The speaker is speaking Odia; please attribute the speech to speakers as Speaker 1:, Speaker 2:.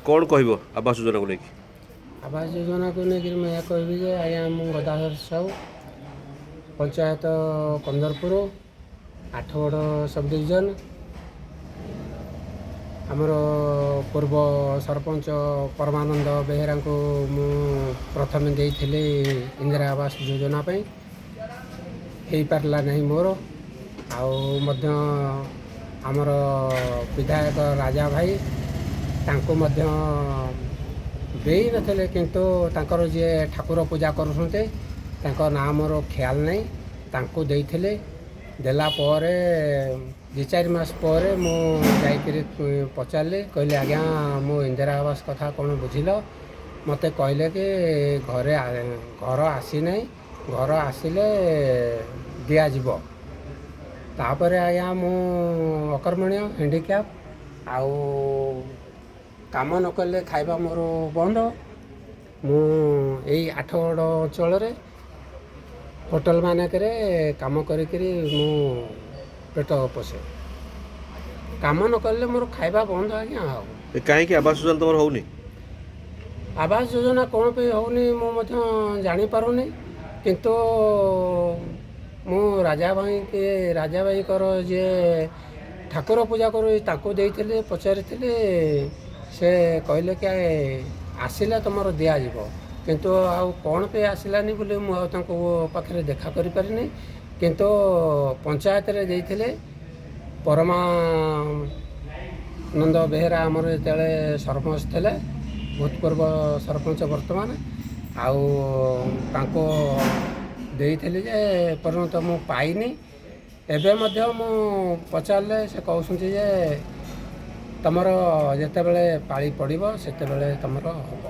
Speaker 1: କ'ଣ କହିବ ଆବାସ ଯୋଜନାକୁ ନେଇକି?
Speaker 2: ଆବାସ ଯୋଜନାକୁ ନେଇକରି ମୁଁ ଏହା କହିବି ଯେ ଆଜ୍ଞା, ମୁଁ ଗଦାଧର ସାହୁ, ପଞ୍ଚାୟତ କନ୍ଦରପୁର, ଆଠଗଡ଼ ସବ୍ ଡିଭିଜନ। ଆମର ପୂର୍ବ ସରପଞ୍ଚ ପରମାନନ୍ଦ ବେହେରାଙ୍କୁ ମୁଁ ପ୍ରଥମେ ଦେଇଥିଲି ଇନ୍ଦିରା ଆବାସ ଯୋଜନା ପାଇଁ, ହେଇପାରିଲା ନାହିଁ ମୋର। ଆଉ ମଧ୍ୟ ଆମର ବିଧାୟକ ରାଜା ଭାଇ, ତାଙ୍କୁ ମଧ୍ୟ ଦେଇନଥିଲେ, କିନ୍ତୁ ତାଙ୍କର ଯିଏ ଠାକୁର ପୂଜା କରୁଛନ୍ତି, ତାଙ୍କ ନାଁ ମୋର ଖିଆଲ ନାହିଁ, ତାଙ୍କୁ ଦେଇଥିଲେ। ଦେଲା ପରେ 2-4 ମାସ ପରେ ମୁଁ ଯାଇକରି ପଚାରିଲି, କହିଲି, ଆଜ୍ଞା, ମୁଁ ଇନ୍ଦିରା ଆବାସ କଥା କ'ଣ ବୁଝିଲ? ମୋତେ କହିଲେ କି ଘରେ ଘର ଆସିନାହିଁ, ଘର ଆସିଲେ ଦିଆଯିବ। ତାପରେ ଆଜ୍ଞା, ମୁଁ ଅକର୍ମଣ୍ୟ, ହ୍ୟାଣ୍ଡିକ୍ୟାପ୍, ଆଉ କାମ ନ କଲେ ଖାଇବା ମୋର ବନ୍ଦ। ମୁଁ ଏଇ ଆଠଗଡ଼ ଅଞ୍ଚଳରେ ହୋଟେଲ ମାନଙ୍କରେ କାମ କରିକିରି ମୁଁ ପେଟ ପୋଷେ। କାମ ନ କଲେ ମୋର ଖାଇବା ବନ୍ଦ ଆଜ୍ଞା। ଆଉ
Speaker 1: କାହିଁକି ଆବାସ ଯୋଜନା ତୁମର ହେଉନି?
Speaker 2: ଆବାସ ଯୋଜନା କ'ଣ ପାଇଁ ହେଉନି, ମୁଁ ମଧ୍ୟ ଜାଣିପାରୁନି। କିନ୍ତୁ ମୁଁ ରାଜା ଭାଇକି, ରାଜା ଭାଇଙ୍କର ଯିଏ ଠାକୁର ପୂଜା କରୁ, ତାଙ୍କୁ ଦେଇଥିଲି, ପଚାରିଥିଲି। ସେ କହିଲେ କି ଆସିଲେ ତୁମର ଦିଆଯିବ। କିନ୍ତୁ ଆଉ କ'ଣ ପାଇଁ ଆସିଲାନି ବୋଲି ମୁଁ ଆଉ ତାଙ୍କ ପାଖରେ ଦେଖା କରିପାରିନି। କିନ୍ତୁ ପଞ୍ଚାୟତରେ ଦେଇଥିଲେ, ପରମାନନ୍ଦ ବେହେରା ଆମର ଯେତେବେଳେ ସରପଞ୍ଚ ଥିଲେ, ଭୂତପୂର୍ବ ସରପଞ୍ଚ ବର୍ତ୍ତମାନ, ଆଉ ତାଙ୍କୁ ଦେଇଥିଲି ଯେ ଏପର୍ଯ୍ୟନ୍ତ ମୁଁ ପାଇନି। ଏବେ ମଧ୍ୟ ମୁଁ ପଚାରିଲେ ସେ କହୁଛନ୍ତି ଯେ ତୁମର ଯେତେବେଳେ ପାଳି ପଡ଼ିବ, ସେତେବେଳେ ତୁମର ହେବ।